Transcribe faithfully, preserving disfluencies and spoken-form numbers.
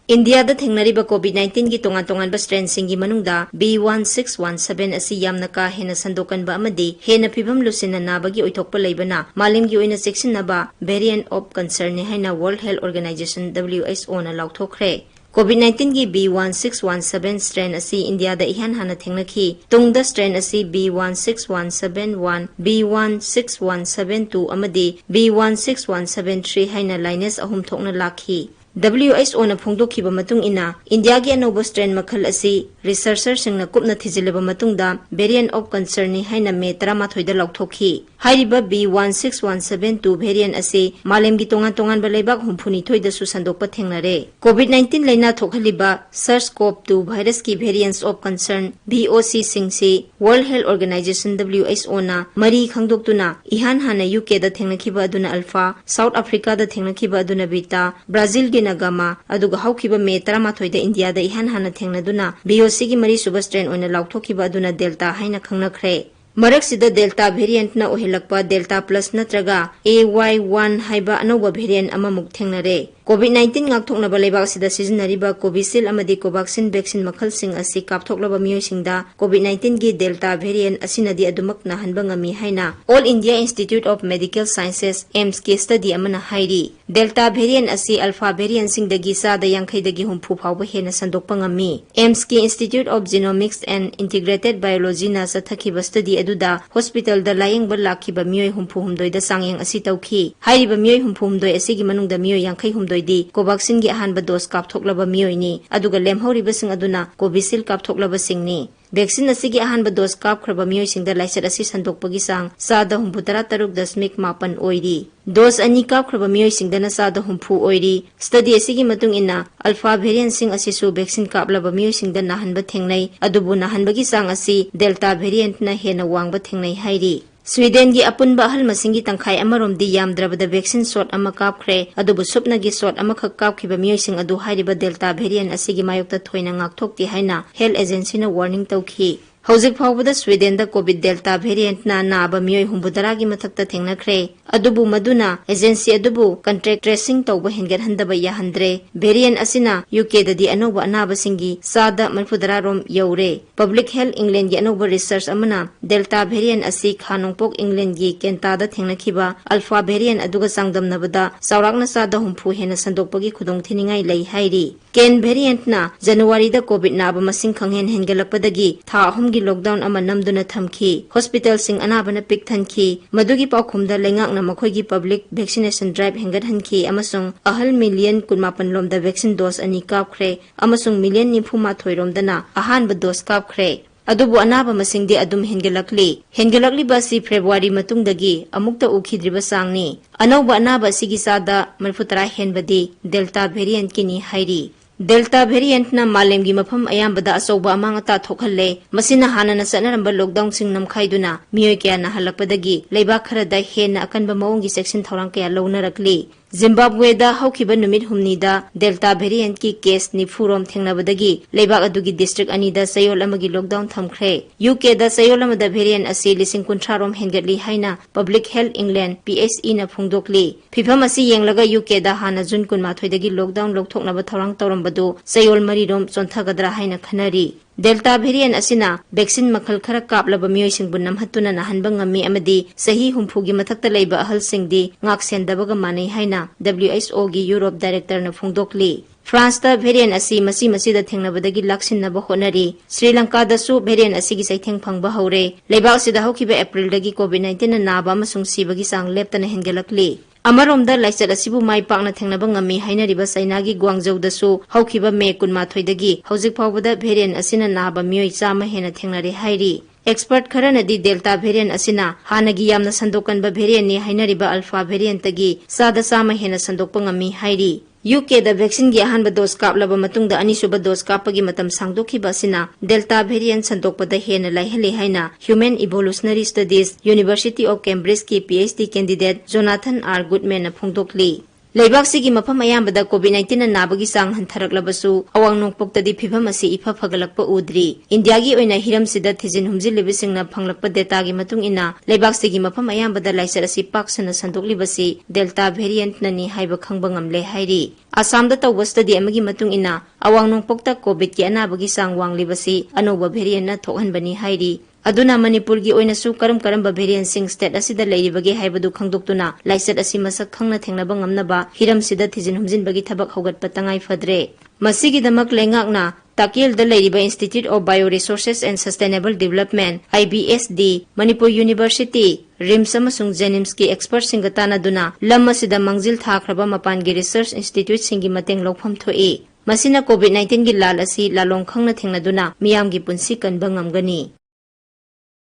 ꯏꯟꯗꯤꯌꯥꯗ ꯊꯦꯡꯅꯔꯤꯕ COVID-19ꯒꯤ ꯇꯣꯉꯥꯟ ꯇꯣꯉꯥꯟꯕ strainꯁꯤꯡꯒꯤ ꯃꯅꯨꯡꯗ B one six one seven ꯑꯁꯤ ꯌꯥꯝꯅ ꯀꯥ ꯍꯦꯟꯅ ꯁꯟꯗꯣꯛꯀꯟꯕ ꯑꯃꯗꯤ ꯍꯦꯟꯅ ꯐꯤꯚꯝ ꯂꯨꯁꯤꯟꯅ ꯅꯥꯕꯒꯤ ꯑꯣꯏꯊꯣꯛꯄ ꯂꯩꯕꯅ ꯃꯥꯂꯦꯝꯒꯤ ꯑꯣꯏꯅ ꯆꯦꯛꯁꯤꯟꯅꯕ variant of concernꯅꯤ ꯍꯥꯏꯅ World Health Organization, WHOꯅ ꯂꯥꯎꯊꯣꯛꯈ꯭ꯔꯦ꯫ COVID-19ꯒꯤ B one six one seven strain ꯑꯁꯤ ꯏꯟꯗꯤꯌꯥꯗ ꯏꯍꯥꯟ ꯍꯥꯟꯅ ꯊꯦꯡꯅꯈꯤ꯫ ꯇꯨꯡꯗ strain ꯑꯁꯤ B one six one seven one, B one six one seven two ꯑꯃꯗꯤ B one six one seven three ꯍꯥꯏꯅ lineage ꯑꯍꯨꯝ ꯊꯣꯛꯅ ꯂꯥꯛꯈꯤ꯫ WHOꯅ ꯐꯣꯡꯗꯣꯛꯈꯤꯕ ꯃꯇꯨꯡ ꯏꯟꯅ, ꯏꯟꯗꯤꯌꯥꯒꯤ ꯑꯅꯧꯕ strain ꯃꯈꯜ ꯑꯁꯤ researcherꯁꯤꯡꯅ ꯀꯨꯞꯅ ꯊꯤꯖꯤꯜꯂꯕ ꯃꯇꯨꯡꯗ variant of concernꯅꯤ ꯍꯥꯏꯅ ꯃꯦ ꯇꯔꯥꯃꯥꯊꯣꯏꯗ ꯂꯥꯎꯊꯣꯛꯈꯤ꯫ ꯍꯥꯏꯔꯤꯕ B one six one seven two variant ꯑꯁꯤ ꯃꯥꯂꯦꯝꯒꯤ ꯇꯣꯉꯥꯟ ꯇꯣꯉꯥꯟꯕ ꯂꯩꯕꯥꯛ ꯍꯨꯝꯐꯨꯅꯤꯊꯣꯏꯗꯁꯨ ꯁꯟꯗꯣꯛꯄ ꯊꯦꯡꯅꯔꯦ꯫ COVID-19 ꯂꯥꯏꯅꯥ ꯊꯣꯛꯍꯜꯂꯤꯕ SARS-CoV-two virusꯀꯤ variants of concern, VOCꯁꯤꯡꯁꯤ World Health Organization, WHOꯅ ꯃꯔꯤ ꯈꯪꯗꯣꯛꯇꯨꯅ, ꯏꯍꯥꯟ ꯍꯥꯟꯅ UKꯗ ꯊꯦꯡꯅꯈꯤꯕ ꯑꯗꯨꯅ Alpha, South Africaꯗ ꯊꯦꯡꯅꯈꯤꯕ ꯑꯗꯨꯅ Beta, Brazilꯒꯤꯅ Gamma, ꯑꯗꯨꯒ ꯍꯧꯈꯤꯕ ꯃꯦ ꯇꯔꯥꯃꯥꯊꯣꯏꯗ ꯏꯟꯗꯤꯌꯥꯗ ꯏꯍꯥꯟ ꯍꯥꯟꯅ ꯊꯦꯡꯅꯗꯨꯅ VOCꯒꯤ ꯃꯔꯤꯁꯨꯕ strain ꯑꯣꯏꯅ ꯂꯥꯎꯊꯣꯛꯈꯤꯕ ꯑꯗꯨꯅ Delta ꯍꯥꯏꯅ ꯈꯪꯅꯈ꯭ꯔꯦ꯫ ꯃꯔꯛꯁꯤꯗ Delta variantꯅ ꯑꯣꯏꯍꯜꯂꯛꯄ Delta Plus ꯅꯠꯇ꯭ꯔꯒ A Y one ꯍꯥꯏꯕ ꯑꯅꯧꯕ variant ꯑꯃꯃꯨꯛ ꯊꯦꯡꯅꯔꯦ꯫ COVID-19 ꯉꯥꯛꯊꯣꯛꯅꯕ ꯂꯩꯕꯥꯛ ꯑꯁꯤꯗ ꯁꯤꯖꯤꯟꯅꯔꯤꯕ Covishield ꯑꯃꯗꯤ Covaxin vaccine ꯃꯈꯜꯁꯤꯡ ꯑꯁꯤ ꯀꯥꯞꯊꯣꯛꯂꯕ ꯃꯤꯑꯣꯏꯁꯤꯡꯗ COVID-19ꯒꯤ Delta variant ꯑꯁꯤꯅꯗꯤ ꯑꯗꯨꯃꯛ ꯅꯥꯍꯟꯕ ꯉꯝꯃꯤ ꯍꯥꯏꯅ All India Institute of Medical Sciences, AIIMSꯀꯤ study ꯑꯃꯅ ꯍꯥꯏꯔꯤ꯫ Delta variant ꯑꯁꯤ Alpha variantꯁꯤꯡꯗꯒꯤ ꯆꯥꯗ ꯌꯥꯡꯈꯩꯗꯒꯤ ꯍꯨꯝꯐꯨ ꯐꯥꯎꯕ ꯍꯦꯟꯅ ꯁꯟꯗꯣꯛꯄ ꯉꯝꯃꯤ꯫ AIIMSꯀꯤ Institute of Genomics and Integrated Biologyꯅ ꯆꯠꯊꯈꯤꯕ study ꯑꯗꯨꯗ hospitalꯗ ꯂꯥꯌꯦꯡꯕ ꯂꯥꯛꯈꯤꯕ ꯃꯤꯑꯣꯏ ꯍꯨꯝꯐꯨ ꯍꯨꯝꯗꯣꯏꯗ ꯆꯥꯡꯌꯦꯡ ꯑꯁꯤ ꯇꯧꯈꯤ꯫ ꯍꯥꯏꯔꯤꯕ ꯃꯤꯑꯣꯏ ꯍꯨꯝꯐꯨ ꯍꯨꯝꯗꯣꯏ ꯑꯁꯤꯒꯤ ꯃꯅꯨꯡꯗ ꯃꯤꯑꯣꯏ ꯌꯥꯡꯈꯩ ꯍꯨꯝꯗꯣꯏꯗꯤ Covaxinꯒꯤ ꯑꯍꯥꯟꯕ dose ꯀꯥꯞꯊꯣꯛꯂꯕ ꯃꯤꯑꯣꯏꯅꯤ, ꯑꯗꯨꯒ ꯂꯦꯝꯍꯧꯔꯤꯕꯁꯤꯡ ꯑꯗꯨꯅ Covishield ꯀꯥꯞꯊꯣꯛꯂꯕꯁꯤꯡꯅꯤ꯫ Vaccine ꯑꯁꯤꯒꯤ ꯑꯍꯥꯟꯕ dose ꯀꯥꯞꯈ꯭ꯔꯕ ꯃꯤꯑꯣꯏꯁꯤꯡꯗ ꯂꯥꯏꯆꯠ ꯑꯁꯤ ꯁꯟꯗꯣꯛꯄꯒꯤ ꯆꯥꯡ ꯆꯥꯗ ꯍꯨꯝꯐꯨꯇꯔꯥ ꯇꯔꯨꯛ ꯗꯁꯃꯤꯛ ꯃꯥꯄꯟ ꯑꯣꯏꯔꯤ꯫ Dose ꯑꯅꯤ ꯀꯥꯞꯈ꯭ꯔꯕ ꯃꯤꯑꯣꯏꯁꯤꯡꯗꯅ ꯆꯥꯗ ꯍꯨꯝꯐꯨ ꯑꯣꯏꯔꯤ꯫ Study ꯑꯁꯤꯒꯤ ꯃꯇꯨꯡ ꯏꯟꯅ, Alpha variantꯁꯤꯡ ꯑꯁꯤꯁꯨ vaccine ꯀꯥꯞꯂꯕ ꯃꯤꯑꯣꯏꯁꯤꯡꯗ ꯅꯥꯍꯟꯕ ꯊꯦꯡꯅꯩ, ꯑꯗꯨꯕꯨ ꯅꯥꯍꯟꯕꯒꯤ ꯆꯥꯡ ꯑꯁꯤ Delta variantꯅ ꯍꯦꯟꯅ ꯋꯥꯡꯕ ꯊꯦꯡꯅꯩ ꯍꯥꯏꯔꯤ꯫ Swedenꯒꯤ ꯑꯄꯨꯟꯕ ꯑꯍꯜ ꯃꯁꯤꯡꯒꯤ ꯇꯪꯈꯥꯏ ꯑꯃꯔꯣꯝꯗꯤ ꯌꯥꯝꯗ꯭ꯔꯕꯗ vaccine shot ꯑꯃ ꯀꯥꯞꯈ꯭ꯔꯦ, ꯑꯗꯨꯕꯨ ꯁꯨꯞꯅꯒꯤ shot ꯑꯃꯈꯛ ꯀꯥꯞꯈꯤꯕ ꯃꯤꯑꯣꯏꯁꯤꯡ ꯑꯗꯨ ꯍꯥꯏꯔꯤꯕ Delta variant ꯑꯁꯤꯒꯤ ꯃꯥꯌꯣꯛꯇ ꯊꯣꯏꯅ ꯉꯥꯛꯊꯣꯛꯇꯦ ꯍꯥꯏꯅ Health Agencyꯅ warning ꯇꯧꯈꯤ꯫ ꯍꯧꯖꯤꯛ ꯐꯥꯎꯕꯗ ꯁ꯭ꯋꯤꯗꯦꯟꯗ COVID Delta variant ꯅ ꯅꯥꯕ ꯃꯤꯑꯣꯏ ꯍꯨꯝꯐꯨꯇꯔꯥꯒꯤ ꯃꯊꯛꯇ ꯊꯦꯡꯅꯈ꯭ꯔꯦ꯫ ꯑꯗꯨꯕꯨ ꯃꯗꯨꯅ agency ꯑꯗꯨꯕꯨ contact tracing ꯇꯧꯕ ꯍꯦꯟꯒꯠꯍꯟꯗꯕ ꯌꯥꯍꯟꯗ꯭ꯔꯦ꯫ Variant ꯑꯁꯤꯅ UK ꯗꯗꯤ ꯑꯅꯧꯕ ꯑꯅꯥꯕꯁꯤꯡꯒꯤ ꯆꯥꯗ ꯃꯔꯤꯐꯨꯇꯔꯥ ꯔꯣꯝ ꯌꯧꯔꯦ꯫ Public Health England ꯒꯤ ꯑꯅꯧꯕ research ꯑꯃꯅ Delta variant ꯑꯁꯤ ꯈꯥ ꯅꯣꯡꯄꯣꯛ England ꯒꯤ ꯀꯦꯟꯇꯥꯗ ꯊꯦꯡꯅꯈꯤꯕ Alpha variant ꯑꯗꯨꯒ ꯆꯥꯡꯗꯝꯅꯕꯗ ꯆꯥꯎꯔꯥꯛꯅ ꯆꯥꯗ ꯍꯨꯝꯐꯨ ꯍꯦꯟꯅ ꯁꯟꯗꯣꯛꯄꯒꯤ ꯈꯨꯗꯣꯡꯊꯤꯅꯤꯡꯉꯥꯏ ꯂꯩ ꯍꯥꯏꯔꯤ꯫ Kent variant ꯅ January ꯗ COVID ꯅꯥꯕ ꯃꯁꯤꯡ ꯈꯪꯍꯦꯟ ꯍꯦꯟꯒꯠꯂꯛꯄꯗꯒꯤ ꯊꯥ ꯑꯍꯨꯝꯒꯤ lockdown ꯑꯃ ꯅꯝꯗꯨꯅ ꯊꯝꯈꯤ꯫ Hospital ꯁꯤꯡ ꯑꯅꯥꯕꯅ ꯄꯤꯛ ꯊꯟꯈꯤ꯫ ꯃꯗꯨꯒꯤ ꯄꯥꯎꯈꯨꯝꯗ ꯂꯩꯉꯥꯛꯅ ꯃꯈꯣꯏꯒꯤ public vaccination drive ꯍꯦꯟꯒꯠꯍꯟꯈꯤ ꯑꯃꯁꯨꯡ ꯑꯍꯜ million ꯀꯨꯟꯃꯥꯄꯟ ꯂꯣꯝꯗ vaccine dose ꯑꯅꯤ ꯀꯥꯞꯈ꯭ꯔꯦ ꯑꯃꯁꯨꯡ million ꯅꯤꯐꯨ ꯃꯥꯊꯣꯏ ꯔꯣꯝꯗꯅ ꯑꯍꯥꯟꯕ dose ꯀꯥꯞꯈ꯭ꯔꯦ꯫ ꯑꯗꯨꯕꯨ ꯑꯅꯥꯕ ꯃꯁꯤꯡꯗꯤ ꯑꯗꯨꯝ ꯍꯦꯟꯒꯠꯂꯛꯂꯤ꯫ ꯍꯦꯟꯒꯠꯂꯛꯂꯤꯕ ꯑꯁꯤ February ꯃꯇꯨꯡꯗꯒꯤ ꯑꯃꯨꯛꯇ ꯎꯈꯤꯗ꯭ꯔꯤꯕ ꯆꯥꯡꯅꯤ꯫ ꯑꯅꯧꯕ ꯑꯅꯥꯕ ꯑꯁꯤꯒꯤ ꯆꯥꯗ ꯃꯔꯤꯐꯨꯇꯔꯥ ꯍꯦꯟꯕꯗꯤ Delta variant ꯀꯤꯅꯤ ꯍꯥꯏꯔꯤ꯫ Delta variant ꯅ ꯃꯥꯂꯦꯝꯒꯤ ꯃꯐꯝ ꯑꯌꯥꯝꯕꯗ ꯑꯆꯧꯕ ꯑꯃꯥꯡ ꯑꯇꯥ ꯊꯣꯛꯍꯜꯂꯦ꯫ ꯃꯁꯤꯅ ꯍꯥꯟꯅꯅ ꯆꯠꯅꯔꯝꯕ lockdown ꯁꯤꯡ ꯅꯝꯈꯥꯏꯗꯨꯅ ꯃꯤꯑꯣꯏ ꯀꯌꯥ ꯅꯥꯍꯜꯂꯛꯄꯗꯒꯤ ꯂꯩꯕꯥꯛ ꯈꯔꯗ ꯍꯦꯟꯅ ꯑꯀꯟꯕ ꯃꯑꯣꯡꯒꯤ ꯆꯦꯛꯁꯤꯟ ꯊꯧꯔꯥꯡ ꯀꯌꯥ ꯂꯧꯅꯔꯛꯂꯤ꯫ Zimbabwe ꯗ ꯍꯧꯈꯤꯕ ꯅꯨꯃꯤꯠ ꯍꯨꯝꯅꯤꯗ Delta variant ꯀꯤ case ꯅꯤꯐꯨ ꯔꯣꯝ ꯊꯦꯡꯅꯕꯗꯒꯤ ꯂꯩꯕꯥꯛ ꯑꯗꯨꯒꯤ district ꯑꯅꯤꯗ ꯆꯌꯣꯜ ꯑꯃꯒꯤ lockdown ꯊꯝꯈ꯭ꯔꯦ꯫ UK ꯗ ꯆꯌꯣꯜ ꯑꯃꯗ variant ꯑꯁꯤ ꯂꯤꯁꯤꯡ ꯀꯨꯟꯊ꯭ꯔꯥ ꯔꯣꯝ ꯍꯦꯟꯒꯠꯂꯤ ꯍꯥꯏꯅ Public Health England, P H E ꯅ ꯐꯣꯡꯗꯣꯛꯂꯤ꯫ ꯐꯤꯚꯝ ꯑꯁꯤ ꯌꯦꯡꯂꯒ UK ꯗ ꯍꯥꯟꯅ June ꯀꯨꯟꯃꯥꯊꯣꯏꯗꯒꯤ lockdown ꯂꯧꯊꯣꯛꯅꯕ ꯊꯧꯔꯥꯡ ꯇꯧꯔꯝꯕꯗꯨ ꯆꯌꯣꯜ ꯃꯔꯤ ꯔꯣꯝ ꯆꯣꯟꯊꯒꯗ꯭ꯔꯥ ꯍꯥꯏꯅ ꯈꯟꯅꯔꯤ꯫ Delta variant ꯑꯁꯤꯅ vaccine ꯃꯈꯜ ꯈꯔ ꯀꯥꯞꯂꯕ ꯃꯤꯑꯣꯏꯁꯤꯡꯕꯨ ꯅꯝꯍꯠꯇꯨꯅ ꯅꯥꯍꯟꯕ ꯉꯝꯃꯤ ꯑꯃꯗꯤ ꯆꯍꯤ ꯍꯨꯝꯐꯨꯒꯤ ꯃꯊꯛꯇ ꯂꯩꯕ ꯑꯍꯜꯁꯤꯡꯗꯤ ꯉꯥꯛ ꯁꯦꯟꯗꯕꯒ ꯃꯥꯟꯅꯩ ꯍꯥꯏꯅ W H O ꯒꯤ Europe director ꯅ ꯐꯣꯡꯗꯣꯛꯂꯤ꯫ France ꯇ variant ꯑꯁꯤ ꯃꯆꯤ ꯃꯆꯤꯗ ꯊꯦꯡꯅꯕꯗꯒꯤ ꯂꯥꯛꯁꯤꯟꯅꯕ ꯍꯣꯠꯅꯔꯤ꯫ Sri Lanka ꯗꯁꯨ variant ꯑꯁꯤꯒꯤ ꯆꯩꯊꯦꯡ ꯐꯪꯕ ꯍꯧꯔꯦ꯫ ꯂꯩꯕꯥꯛ ꯑꯁꯤꯗ ꯍꯧꯈꯤꯕ April ꯗꯒꯤ COVID nineteen ꯅ ꯅꯥꯕ ꯑꯃꯁꯨꯡ ꯁꯤꯕꯒꯤ ꯆꯥꯡ ꯂꯦꯞꯇꯅ ꯍꯦꯟꯒꯠꯂꯛꯂꯤ꯫ ꯑꯃꯔꯣꯝꯗ, ꯂꯥꯏꯆꯠ ꯑꯁꯤꯕꯨ ꯃꯥꯏ ꯄꯥꯛꯅ ꯊꯦꯡꯅꯕ ꯉꯝꯃꯤ ꯍꯥꯏꯅꯔꯤꯕ ꯆꯩꯅꯥꯒꯤ ꯒ꯭ꯋꯥꯡꯖꯧꯗꯁꯨ ꯍꯧꯈꯤꯕ May ꯀꯨꯟꯃꯥꯊꯣꯏꯗꯒꯤ ꯍꯧꯖꯤꯛ ꯐꯥꯎꯕꯗ variant ꯑꯁꯤꯅ ꯅꯥꯕ ꯃꯤꯑꯣꯏ ꯆꯥꯝꯃ ꯍꯦꯟꯅ ꯊꯦꯡꯅꯔꯦ ꯍꯥꯏꯔꯤ꯫ Expert ꯈꯔꯅꯗꯤ Delta variant ꯑꯁꯤꯅ ꯍꯥꯟꯅꯒꯤ ꯌꯥꯝꯅ ꯁꯟꯗꯣꯛꯀꯟꯕ variant ꯅꯤ ꯍꯥꯏꯅꯔꯤꯕ Alpha variant ꯇꯒꯤ ꯆꯥꯗ ꯆꯥꯝꯃ ꯍꯦꯟꯅ ꯁꯟꯗꯣꯛꯄ ꯉꯝꯃꯤ ꯍꯥꯏꯔꯤ꯫ UK ꯗ vaccine ꯒꯤ ꯑꯍꯥꯟꯕ dose ꯀꯥꯞꯂꯕ ꯃꯇꯨꯡꯗ ꯑꯅꯤꯁꯨꯕ dose ꯀꯥꯞꯄꯒꯤ ꯃꯇꯝ ꯁꯥꯡꯗꯣꯛꯈꯤꯕ ꯑꯁꯤꯅ Delta variant ꯁꯟꯗꯣꯛꯄꯗ ꯍꯦꯟꯅ ꯂꯥꯏꯍꯜꯂꯤ ꯍꯥꯏꯅ Human Evolutionary Studies, University of Cambridge ꯀꯤ P H D candidate Jonathan R Goodman ꯅ ꯐꯣꯡꯗꯣꯛꯂꯤ꯫ ꯂꯩꯕꯥꯛꯁꯤꯒꯤ ꯃꯐꯝ ꯑꯌꯥꯝꯕꯗ COVID nineteen ꯅꯥꯕꯒꯤ ꯆꯥꯡ ꯍꯟꯊꯔꯛꯂꯕꯁꯨ, ꯑꯋꯥꯡ ꯅꯣꯡꯄꯣꯛꯇꯗꯤ ꯐꯤꯚꯝ ꯑꯁꯤ ꯏꯐ ꯐꯒꯠꯂꯛꯄ ꯎꯗ꯭ꯔꯤ꯫ ꯏꯟꯗꯤꯌꯥꯒꯤ ꯑꯣꯏꯅ ꯍꯤꯔꯝꯁꯤꯗ ꯊꯤꯖꯤꯟ ꯍꯨꯝꯖꯤꯜꯂꯤꯕꯁꯤꯡꯅ ꯐꯪꯂꯛꯄ dataꯒꯤ ꯃꯇꯨꯡ ꯏꯟꯅ, ꯂꯩꯕꯥꯛꯁꯤꯒꯤ ꯃꯐꯝ ꯑꯌꯥꯝꯕꯗ ꯂꯥꯏꯆꯠ ꯑꯁꯤ ꯄꯥꯛ ꯁꯟꯅ ꯁꯟꯗꯣꯛꯂꯤꯕꯁꯤ Delta variantꯅꯅꯤ ꯍꯥꯏꯕ ꯈꯪꯕ ꯉꯝꯂꯦ ꯍꯥꯏꯔꯤ꯫ ꯑꯁꯥꯝꯗ ꯇꯧꯕ study ꯑꯃꯒꯤ ꯃꯇꯨꯡ ꯏꯟꯅ, ꯑꯋꯥꯡ ꯅꯣꯡꯄꯣꯛꯇ COVIDꯀꯤ ꯑꯅꯥꯕꯒꯤ ꯆꯥꯡ ꯋꯥꯡꯂꯤꯕꯁꯤ ꯑꯅꯧꯕ variantꯅ ꯊꯣꯛꯍꯟꯕꯅꯤ ꯍꯥꯏꯔꯤ꯫ ꯑꯗꯨꯅ ꯃꯅꯤꯄꯨꯔꯒꯤ ꯑꯣꯏꯅꯁꯨ ꯀꯔꯝ ꯀꯔꯝꯕ variantꯁꯤꯡ state ꯑꯁꯤꯗ ꯂꯩꯔꯤꯕꯒꯦ ꯍꯥꯏꯕꯗꯨ ꯈꯪꯗꯣꯛꯇꯨꯅ, ꯂꯥꯏꯆꯠ ꯑꯁꯤ ꯃꯁꯛ ꯈꯪꯅ ꯊꯦꯡꯅꯕ ꯉꯝꯅꯕ ꯍꯤꯔꯝꯁꯤꯗ ꯊꯤꯖꯤꯟ ꯍꯨꯝꯖꯤꯟꯕꯒꯤ ꯊꯕꯛ ꯍꯧꯒꯠꯄ ꯇꯉꯥꯏ ꯐꯗ꯭ꯔꯦ꯫ ꯃꯁꯤꯒꯤꯗꯃꯛ ꯂꯩꯉꯥꯛꯅ ꯇꯥꯀꯦꯜꯗ ꯂꯩꯔꯤꯕ Institute of Bio Resources and Sustainable Development, IBSD, Manipur University, RIMS ꯑꯃꯁꯨꯡ JNIMSꯀꯤ expertꯁꯤꯡꯒ ꯇꯥꯟꯅꯗꯨꯅ ꯂꯝ ꯑꯁꯤꯗ ꯃꯥꯡꯖꯤꯜ ꯊꯥꯈ꯭ꯔꯕ ꯃꯄꯥꯟꯒꯤ research instituteꯁꯤꯡꯒꯤ ꯃꯇꯦꯡ ꯂꯧꯐꯝ ꯊꯣꯛꯏ꯫ ꯃꯁꯤꯅ COVID nineteenꯒꯤ ꯂꯥꯜ ꯑꯁꯤ ꯂꯥꯂꯣꯡ ꯈꯪꯅ ꯊꯦꯡꯅꯗꯨꯅ ꯃꯤꯌꯥꯝꯒꯤ ꯄꯨꯟꯁꯤ ꯀꯟꯕ ꯉꯝꯒꯅꯤ꯫